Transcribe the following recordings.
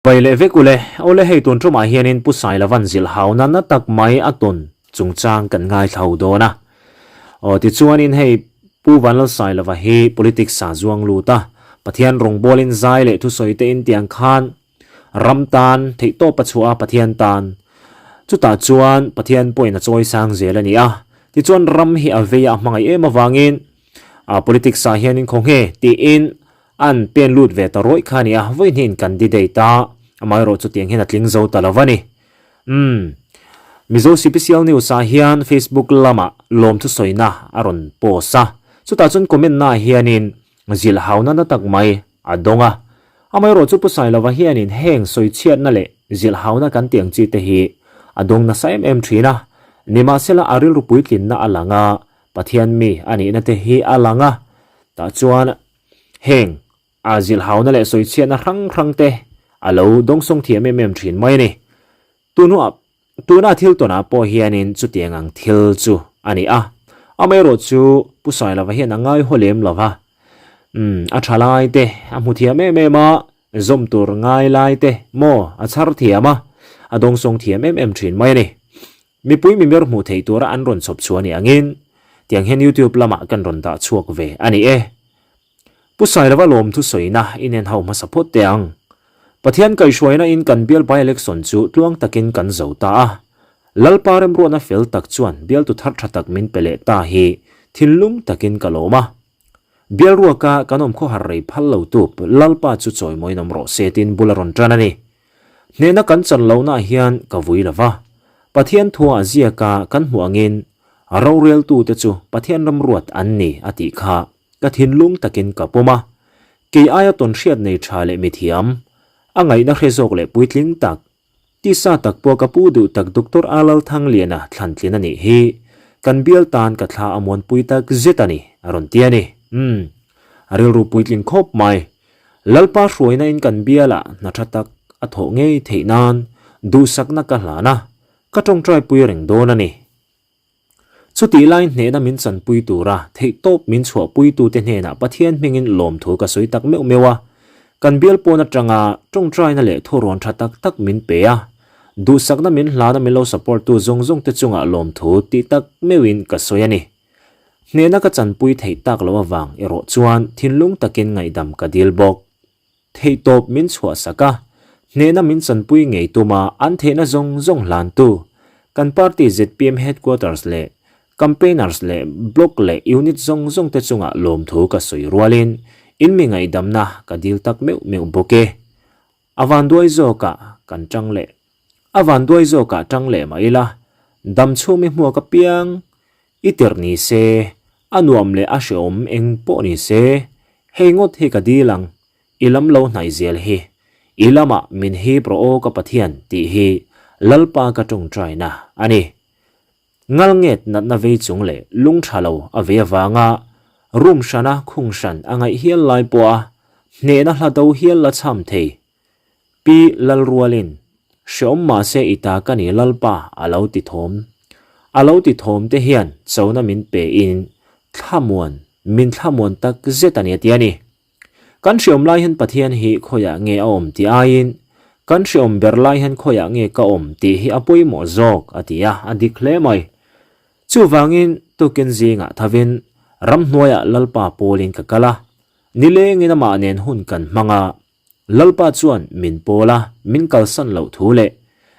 Pai leh vek ule, awle hei tun tumah hianin Pu Sailovan zilhhauna na tak mai a tawn chungchang kan ngaithla ho dawn a. Aw tichuanin hei Pu Vanlalsailova hi politics ah zuang lut a, Pathian rawngbawlin zai leh thusawi te in tiang khan ram tan theihtawp a chhuah a Pathian tan. Chutah chuan Pathian pawhin a chawi sang zel a ni a. Tichuan ram hi a vei a hmangaih em avangin politics ah hianin khawnge tiin An pen lut ve ta rawih kha a ni a, vawiin candidate a, amaherawh chutiang hian a tling zo ta lo va ni. Umm. Mizo Sipisial News ah hian Facebook lamah lawmthu sawina a rawn post a, chutah chuan comment naah hianin zilhhauna na tak mai a dawng a. Amaherawh chu Pu Sailova hianin heng sawichhiatna leh zilhhauna kan tih ang chi te hi a dawng nasa em em thin a, nimahsela a rilru puitlinna a lang a, Pathian mi a nihna te hi a lang a, tah chuan Heng a zilhauna leh sawichhiatna hrang hrang te a lo dawngsawng thiam em em thin mai a ni. Tunah tuna thil tawnah pawh hianin chutiang ang thil chu a ni a. Amaherawh chu Pu Sailova hian a ngaihaw lem lo va. Umm a tha lai te a hmu thiam em em a, zawm tur ngai lai te maw a chhar thiam a, a dawngsawng thiam em em thin mai a ni. Mipui mimir hmuh theih tura an rawn chhawp chhuah anih angin tiang hian YouTube lamah kan rawn dah chhuak ve a ni e. Pu Sailova lawmthu sawina inen ho hmasa phawt teh ang. Pathian kaihhruaina in kan bial by-election chu tluang takin kan zo ta a. Lalpa remruatna fel tak chuan bialtu thar tha tak min pe leh ta hi thinlung takin ka lawm a. Bial ruaka kan awm khawhar rei phal lo tup Lalpa chu chawimawiin awm rawh se tiin bul a rawn tan a ni. Hnehna kan chan lohnaah hian ka vui lo va, Pathian thua ziaka kan hmuh angin roreltute chu Pathian ramruat an ni a tih kha ka thinlung takin ka pawm a. Kei aia tawnhriat nei tha leh mithiam, a ngaihna hre zawk leh puitling tak, Tisa tak pawh ka pu duh tak Doctor A Lalthangliana thlantlin a nih hi. Kan bial tan ka thla a muanpui tak zet a ni, a rawn ti a ni. Umm. A rilru puitling khawp mai. Lalpa hruaina in kan bialah hna tha tak a thawh ngei theih nan duhsakna ka hlan a, ka tawngtai pui reng dawn a ni. Chutih lai hnehna min chanpui tura theihtawp min chhuahpuitute hnenah Pathian hmingin lawmthu ka sawi tak meuh meuh a. Kan bial pawn atanga tawngtaina leh thurawn tha tak tak min pe a, duhsakna min hlana min lo support tu zawng zawng te chungah lawmthu tih tak meuhin ka sawi a ni. Hnehna ka chanpui theih tak loh avang erawh chuan thinlung takin ngaihdam ka dil bawk. Theihtawp min chhuahsak a, hnehna min chanpui ngei tuma an theihna zawng zawng hlantu kan party zpm headquarters leh campaigners leh block leh unit zawng zawng te chungah lawmthu ka sawi rualin in mi ngaihdamna ka dil tak meuh meuh bawk e. A vanduai zawkah kan tang leh a vanduai zawkah tang leh mah ila damchhung mi hmuak apiang i tirh ni se a nuam leh a hreawm eng pawh ni se Hei ngawt hi ka dil ang, i lam lo hnaih zel hi, i lamah min hip rawh aw ka Pathian tih hi Lalpa ka tawngtaina a ni. Ngalnget natna vei chung leh lung tha lo a vei avanga room hrana khung hran a ngaih hial lai pawha hnehna hla do hial la cham thei Pi Lalrualin, Hreawm mahse i ta ka ni Lalpa a lo ti thawm. A lo ti thawm te hian chona min pe in thlamuan, min thlamuan tak zet a ni a ti a ni. Kan hreawm lai hian Pathian hi khawiah nge a awm tih aiin kan hreawm ber lai hian khawiah nge ka awm tih hi a pawimawh zawk a ti a, a dik hle mai. Chuvangin tukin zingah thavin ramhnuaiah Lalpa pawlin ka kal a, nilengin amah nen hun kan hmang a, Lalpa chuan min pawl a, min kalsan loh thu leh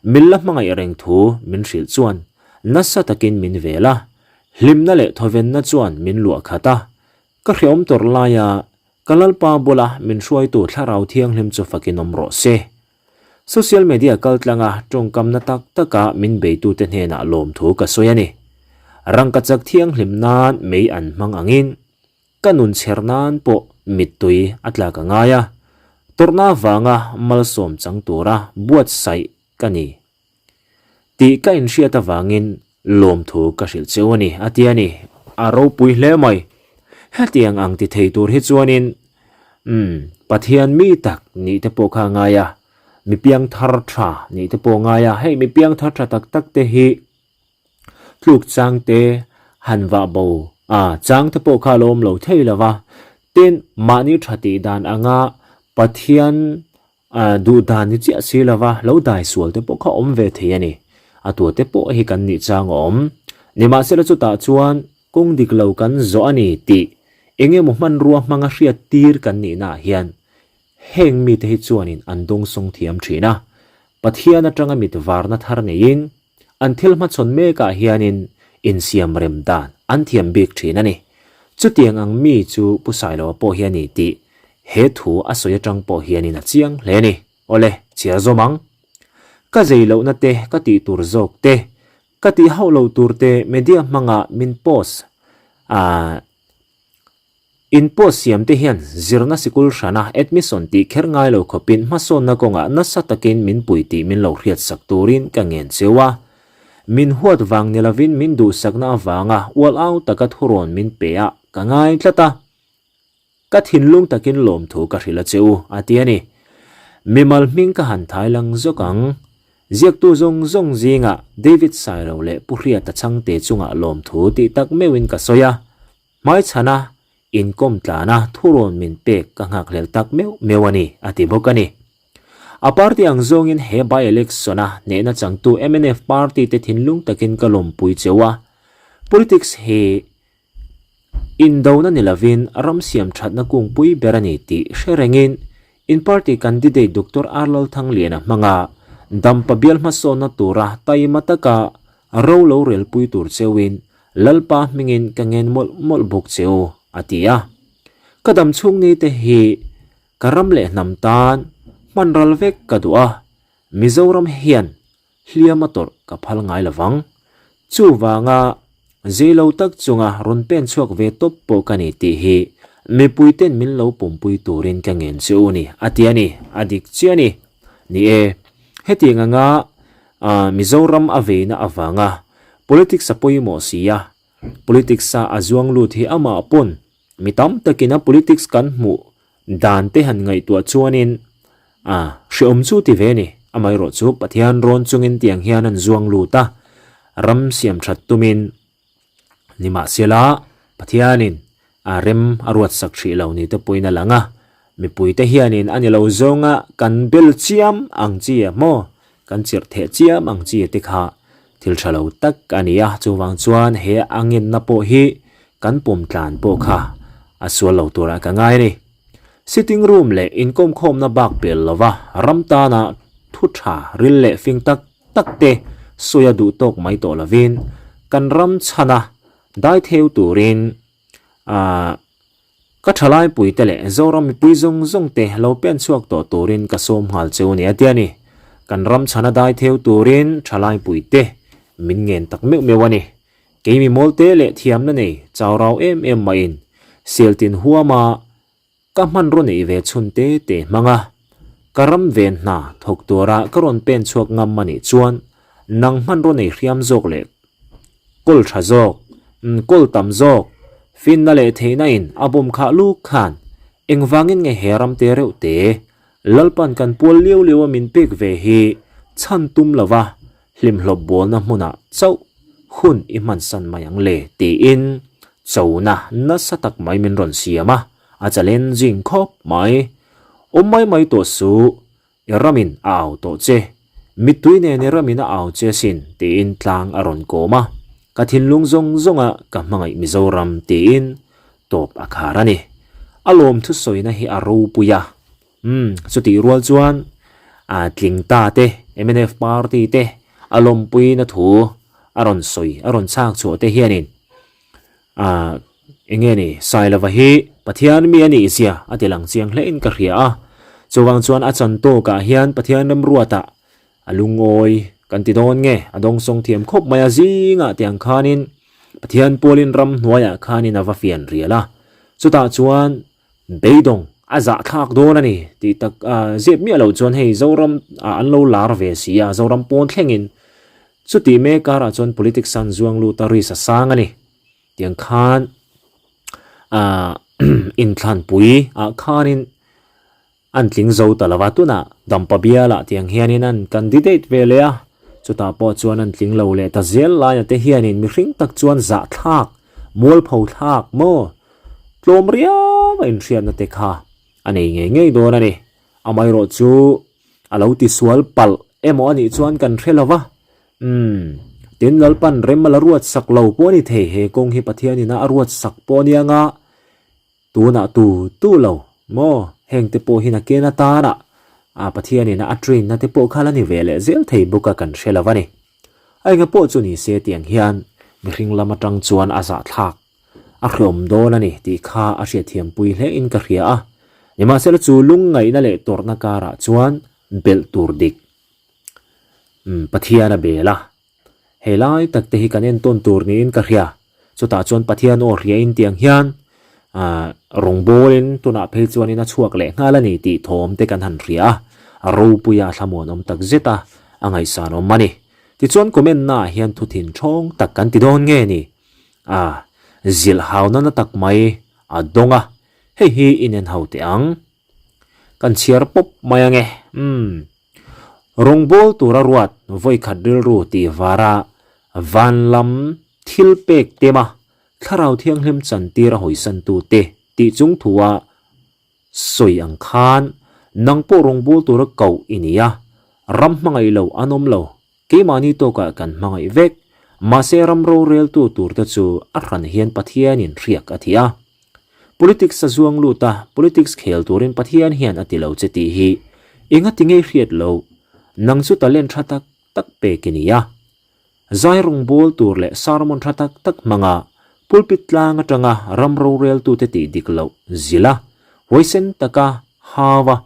min la hmangaih reng thu min hrilh chuan nasa takin min vel a, hlimna leh thawvenna chuan min luah khat a. Ka hreawm tawrh laia ka Lalpa bula min hruaitu Thlarau Thianghlim chu fakin awm rawh se. Social media kaltlanga tawngkamna tak taka min beitute hnenah lawmthu ka sawi a ni. Rangkachak thianghlim nan mei an hmang angin Ka nun chher nan pawh mittui a tlak a ngai a, tawrhna avanga malsawm chang tura buatsaih ka ni tih ka inhriat avangin lawmthu ka hrilh cheu a ni, a ti a ni. A ropui hle mai. Hetiang ang ti thei tur hi chuanin umm Pathian mi tak nih te pawh kha a ngai a, mi piangthar tha nih te pawh a ngai a, hei mi piangthar tha tak tak te hi Tluk chang te han vah bo a, chang te pawh kha a lo awm lo thei lo va. Tin, mahni tha tih dan anga Pathian Duh dan ni chiah si lova lo dai sual te pawh kha awm ve thei a ni. A tua te pawh hi kan nih chang a awm. Nimahsela chutah chuan kawng dik lo kan zawh a ni tih eng emaw hmanrua hmanga hriat tir kan nihnaah hian heng mite hi chuanin an dawngsawng thiam thin a. Pathian atanga mit varna thar neiin An thil hmachhawn mekah hianin insiam rem dan an thiam bik thin a ni. Chutiang ang mi chu Pu Sailoa pawh hi a ni tih he thu a sawi atang pawh hianin a chiang hle a ni. Awle, chhiar zawm ang. Ka zei lohna te, ka tih tur zawk te, ka tih hauh lo tur te media hmanga min post a In post siam te hian zirna sikul hrana admission tih kher ngai lo khawpin hmasawnna kawngah nasa takin min pui tih min lo hriatsak turin ka ngen cheu a. Min huat vang ni lovin min duhsakna avanga ual au taka thurawn min pe a ka ngai tlat a. Ka thinlung takin lawmthu ka hrilh a che u, a ti a ni. Mimal hming ka han thai lang zawk ang. Ziaktu zawng zawng zingah David Sailo leh Pu Hriata Chhangte chungah lawmthu tih tak meuhin ka sawi a. Hmaichhana inkawm tlana thurawn min pek ka nghakhlel tak meuh meuh a ni, a ti bawk a ni. A party ang zawngin he by-election-a hnehna changtu mnf party te thinlung takin ka lawmpui cheu a. Politics hi indona ni lovin ram siam thatna kungpui ber a ni tih hre rengin in party candidate Doctor R Lalthangliana hmanga dampa bial hmasawnna tura taima taka ro lo relpui tur cheuin Lalpa hmingin ka ngen mawlh mawlh bawk che u, a ti a. Ka dam chhung ni te hi ka ram leh hnam tan hman ral vek ka duh a, Mizoram hian hliam a tawrh ka phal ngai lo vang. Chuvanga zei lo tak chunga rawn pen chhuak ve tawp pawh ka ni tih hi mipui ten min lo pumpui turin ka ngen che u ni, a ti a ni, a dik chiah a ni. Ni e, hetiang anga Mizoram a veina avanga Politics a pawimawh si a, politics a a zuang lut hi amah pawn mi tam takin a politics kan hmuh dan te han ngaihtuah chuanin a hreawm chu ti ve a ni. Amaherawh chu Pathian rawn chungin tiang hian an zuang lut a, ram siam that tumin Nimahsela, Pathianin a rem a ruatsak hrih lo ni te pawhin a lang a, mipuite hianin a ni lo zawnga kan bel chiam ang chi a maw, kan chirh theh chiam ang chi te kha thil tha lo tak a ni a, chuvang chuan he a ngenna pawh hi kan pawm tlan pawh kha a sual lo turah ka ngai a ni. Sitting room leh inkawmkhawmna bak pel lova ram tana thu tha ril leh fing tak tak te sawi a duh tawk mai tawh lovin kan ram chhana dai theu turin aah ka thalai puite leh Zoram mipui zawng zawng te lo pen chhuak tawh turin ka sawm nghal cheu ni a tia ni. Kan ram chhana dai theu turin thalai puite min ngen tak meuh meuh a ni. Kei mi mawlte leh thiamna nei chau rau em em maiin Sialtin huama Ka hmanraw neih ve chhun te te hmang a, ka ram ven hna thawk tura ka rawn pen chhuak ngam a nih chuan nang hmanraw nei hriam zawk leh kawl tha zawk, kawl tam zawk, finna leh theihna in a bawm khah luk khan engvangin nge he ram te reuh te Lalpan kan pual liau liau a min pek ve hi chhan tum lova hlimhlawp bawlna hmunah chauh hun i hmansan mai ang le tiin chona nasa tak mai min rawn siam a, a challenging khawp mai. Awm mai mai tawh suh, i ramin a au tawh che, mittui nen i ramin a au che asin tiin tlang a rawn kawm a, ka thinlung zawng zawnga ka hmangaih Mizoram tiin tawp a khar a ni. A lawmthu sawina hi a ropui a. Umm, chutih rual chuan a tling ta te, mnf party te a lawmpuina thu a rawn sawi, a rawn chhak chhuah te hianin ah eng nge ni, Sailova hi Pathian mi a nih zia a ti lang chiang hlein ka hria a. Chuvang chuan a chan tawkah hian Pathian remruatah a lungawi kan ti dawn nge, a dawngsawng thiam khawp mai a zingah tiang khanin Pathian pualin ramhnuaiah khanin a va fian rial a. Chutah chuan Beidawng a zahthlak dawn a ni tih tak zep miah loh chuan hei Zoram ah an lo lar ve si a, Zoram pawn thlengin chutih mek karah chuan politics an zuang lut a risk a sang a ni. Tiang khan ah inthlanpui ah khanin an tling zo ta lo va, tunah Dampa bialah tiang hianin an candidate ve leh a, chutah pawh chuan an tling lo leh ta zel laia te hianin mihring tak chuan zahthlak, mualpho thlak maw? Tlawm riau a inhriatna te kha a nei ngei ngei dawn a ni. Amaherawh chu a lo tisual palh emaw a nih chuan kan hre lo va. Umm, tin Lalpan rem a la ruat sak lo pawh a ni thei, he kawng hi Pathianin a ruat sak pawh a nia nga, tunah tu tu lo maw, heng te pawh hi nakin atana a Pathianin a train na te pawh kha la ni ve leh zel thei bawk a kan hre lo a ni. A enga pawh chu ni se tiang hian mihring lam atang chuan a zahthlak a hreawm dawn a ni tih kha a hriatthiampui hle in ka hria a, nimahsela chu lungngaihna leh tawrhna karah chuan belh tur dik Pathian a bel a, he lai tak te hi kan entawn tur niin ka hria, chutah chuan Pathian aw hria in tiang hian rawngbawlin tunah phei chuanin a chhuak leh nghal a ni tih thawm te kan han hria a, a ropui a a thlamuanawm tak zet a, a ngaihsanawm a ni. Tichuan comment naah hian thu thin thawng tak kan ti dawn nge ni? A zilh hauna na tak mai a dawng a, hei hi inen ho teh ang. Kan chhiar pawp mai ange. Umm. Rawngbâwl tura ruat vawikhat rilru tih vara van lam thil pek tema Thlarau Thianghlim chantir a hawisantute tih chung thua sawi ang khan nang pawh rawngbâwl tura koh i ni a, ram hmangaih lo an awm lo. Keimahni tawkah kan hmangaih vek, mahse ram roreltu turte chu a hran hian Pathianin hriak a ti a. Politics a zuang lut a, politics khel turin Pathian hian a ti lo che tih hi enga ti ngei hriat loh, nang chu talent tha tak tak pek i ni a. Zai rawngbâwl tur leh sermon tha tak tak hmanga pulpit tlang atanga ram roreltute tih dik loh zilh a, huaisen taka hau a,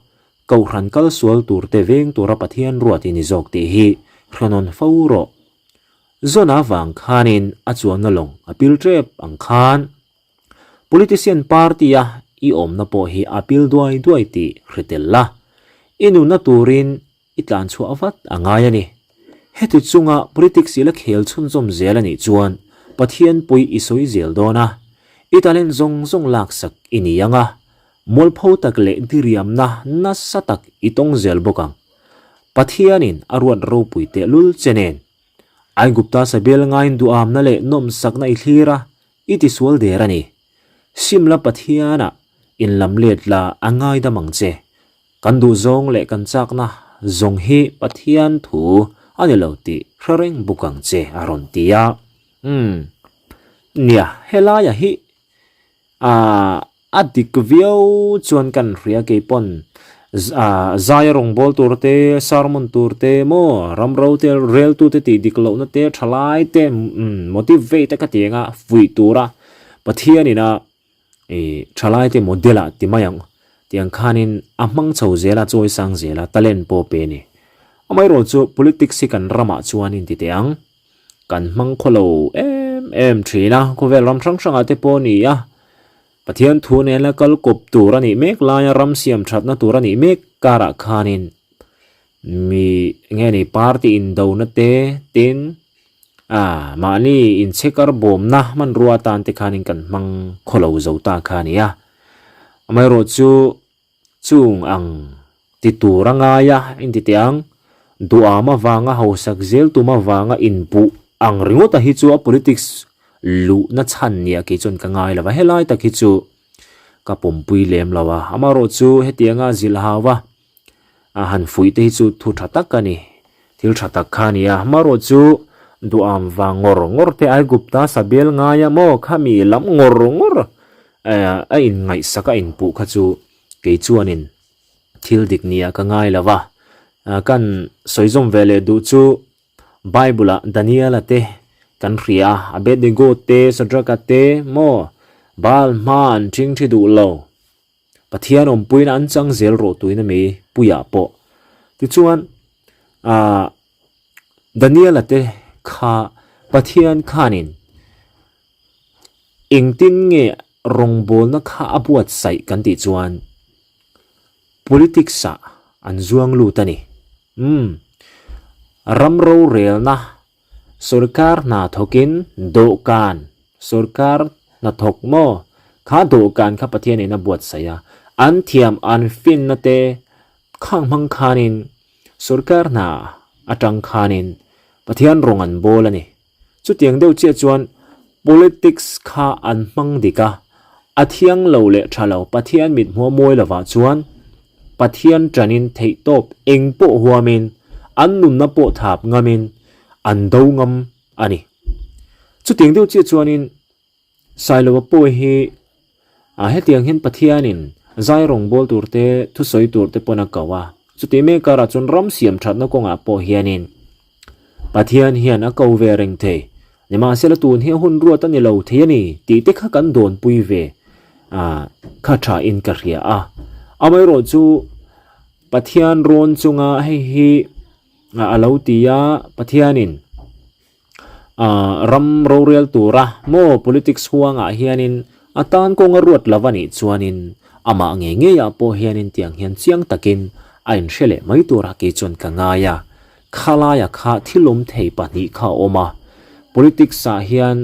Kohhran kal sual turte veng tura Pathian ruat i ni zawk tih hi hrenawn fo rawh. Zona vang khanin a chuanna lawng a pil tep ang khan Politician party-a i awmna pawh hi a pil duai duai tih hre tel la, i nunna turin i tlan chhuah vat a ngai a ni. Heti chunga politics i la khel chhunzawm zel a nih chuan Pathian pawi i sawi zel dawn a, i talent zawng zawng laksak i ni ang a, Mualpho tak leh diriamna nasa tak i tawng zel bawk ang. Pathianin a ruat ropui tehlul che nen. Aigupta sabel ngaiin duhamna leh nawmsakna i thlir a, i tisual der a ni. Simla Pathianah inlam let la a ngaidam ang che. Kan duhzawng leh kan chakna zawng hi Pathian thu a ni lo tih hre reng bawk ang che a rawn ti a. Umm. Nia, helaiah hi Aaa a dik viau chuan kan hria kei pawn aaa zai a rawngbâwl tur te sermon tur te maw ram ro te rel tu te tih dik lohna te thalai te umm motivate a ka ti ang a fuih tura Pathianin a ih thalai te model ah ti mai ang tiang khanin a hmang chho zel a chawi sang zel a talent pawh pe a ni. Amaherawhchu chu politics hi kan ramah chuan inti teh ang. Kan hmang khaw lo em em thin a, khawvel ram hrang hrangah te pawh a ni a, Pathian thu nena kal kawp tur a nih mek laia ram siam thatna tur a nih mek karah khanin mi nge ni party indona te tin ah mahni inchhekar bawmna hmanrua atan te khanin kan hmang khaw lo zo ta kha a ni a, amaherawhchu Chung ang ti tur a ngai a, inti teh ang. Duham avanga hausak zel tum avanga inpuh ang ringawta hi chu a politics luhna chhan nia kei chuan ka ngai lo va, helai tak hi chu ka pawmpui lem lo a. Amaherawh chu hetianga zilh hau va a han fuih te hi chu thu tha tak a ni, thil tha tak kha a ni a. Amaherawh chu duham vang ngawr ngawr te Aigupta sabel ngai a maw khami lam ngawr ngawr A inngaihsak a inpuh kha chu kei chuanin thil dik nia ka ngai lo va. Kan sawi zawm ve leh duh chu Bible-ah Daniela te kan hria a, Abednego te, Shadrach-a te maw Baal hma an ṭhing ṭhi duh lo. Pathian awmpuiin an chang zel rawh tuin a mi puiah pawh. Tichuan, Daniela te kha Pathian khanin Engtin nge rawngbawlna kha a buatsaih kan tih chuan politics ah an zuang lut a ni. Umm. Ram rorelna sorkar hna thawkin dawhkan sorkar hnathawk maw kha dawhkan kha Pathianin a buatsaih a, an thiam an finna te khang hmang khanin sorkar hna atang khanin Pathian rawng an bawl a ni. Chutiang deuh chiah chuan politics kha an hmang dik a, a thiang lo leh tha lo Pathian mit hmuh a mawi lovah chuan. Pathian ṭanin theihtawp eng pawh huamin an nunna pawh thap ngamin an do ngam a ni. Chutiang deuh chiah chuanin Sailova pawh hi ah hetiang hian Pathianin zai rawngbâwl tur te, thusawi tur te pawn a ko a. Chutih mek karah chuan ram siam thatna kawngah pawh hianin Pathian hian a ko ve reng thei. Nimahsela tun hi a hun ruat a ni lo thei a ni tih te kha kan dawnpui ve ah kha tha in ka hria a. Amaherawh chu Pathian rawn chunga hei hi a lo ti a, Pathianin ah ram rorel tura maw politics huangah hianin a tan kawng a ruat lo a nih chuanin amah ngei ngeiah pawh hianin tiang hian chiang takin a inhre leh mai turah kei chuan ka ngai a. Khalaia kha thil awm thei pahnih kha a awm a, politics ah hian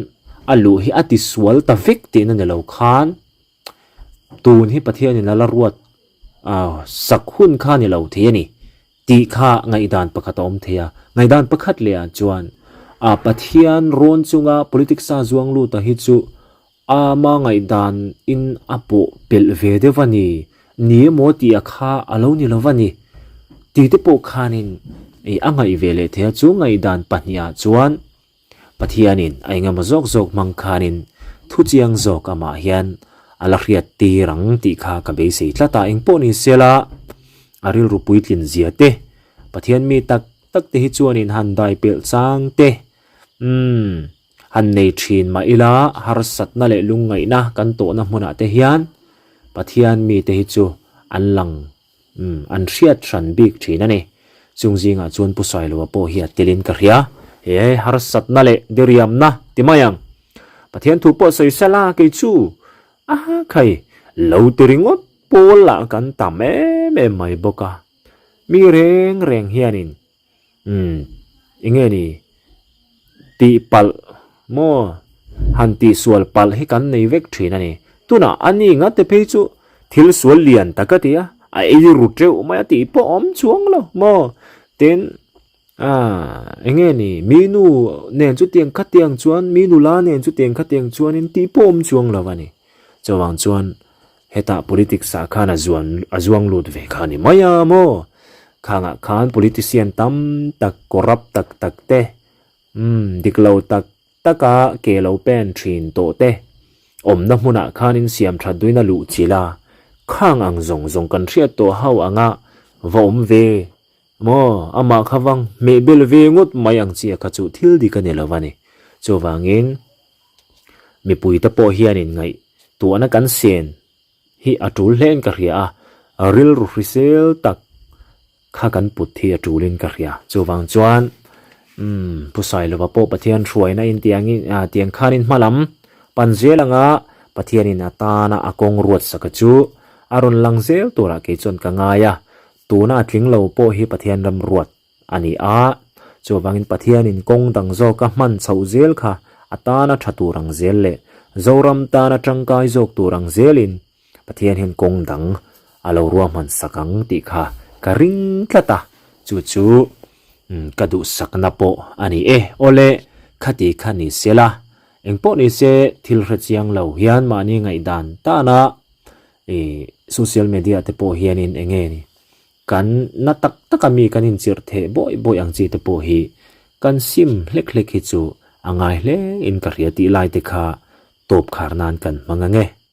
a luh hi a tisual ta vek tihna ni lo khan tun hi Pathianin a la ruat sak hun kha ni lo thei a ni tih kha ngaihdan pakhat a awm thei a. Ngaihdan pakhat leh ah chuan Pathian rawn chunga politics a zuang lut a hi chu Ama ngaihdan in a pawh pelh ve deuh a ni, ni emaw tih a kha a lo ni lo va ni. Tih te pawh khanin ih a ngaih ve leh thei a, chu ngaihdan pahnihah chuan Pathianin a engemaw zawk zawk hmang khanin thu chiang zawk amah hian a la hriat tir ang tih kha ka beisei tlat a, engpawh ni sela a rilru puitlin zia te, Pathian mi tak tak te hi chuanin han dai pelh chang te, umm. Han nei thin mah ila harsatna leh lungngaihna kan tawhna hmunah te hian Pathian mite hi chu an lang umm an hriat hran bik thin a ni. Chung zingah chuan Pu Sailoa pawh hi a telin ka hria. He harsatna leh diriamna ti mai ang. Pathian thu pawh sawi sela kei chu aha khai lo ti ringawt pawl lah kan tam em em mai bawk a. Mi reng reng hianin Umm, enge ni? Tih palh maw? Han tih sual palh hi kan nei vek thin a ni. Tunah a ni ngate phei chu thil sual lian tak a ti a, a ei ru teuh mai a tih pawh awm chuang lo maw? Tin, ah, enge ni? Mi nu nen chutiang khatiang chuan, mi nula nen chutiang khatiang chuanin tih pawh awm chuang lo a ni. Chuvang chuan hetah politics ah khan a zuan a zuang lut ve kha a ni mai a maw? Khangah khan politician tam tak corrupt tak tak te umm dik lo tak tak a ke lo pen thin tawh te awmna hmunah khan in siam that duin a luh chilh a, khang ang zawng zawng kan hriat tawh ho anga va awm ve maw? Amah kha vang hmeh bel ve ngawt mai ang chi a kha chu thil dik a ni lo a ni. Chuvangin. Mipuite pawh hianin ngaihtuahna kan sen hi a tul hlein ka hria a, rilru hrisel tak kha kan put hi a tulin ka hria. Chuvang chuan umm Pu Sailova pawh Pathian hruaina in tiangin ah tiang khanin hma lam pan zel anga Pathianin a tana a kawng ruatsaka chu a rawn lang zel turah kei chuan ka ngai a, tuna a tling lo pawh hi Pathian ram ruat a ni a, chuvangin Pathianin kawng dang zawka hman chhoh zel kha a tana tha tur ang zel leh Zoram tana tangkai zawk tur ang zelin Pathian hian kawng dang a lo ruahman sak ang tih kha ka ring tlat a, chu chu ka duhsakna pawh a ni e. Awle, khati kha ni sela, engpawh ni se thil hre chiang lo hian mahni ngaihdan tana social media te pawh hianin eng nge ni Kan na tak tak a mi kan inchirh theh bawih bawih ang chi te pawh hi kan sim hlek hlek hi chu a ngai hle in ka hria tih lai te kha tawp khar nan kan hmang ang e.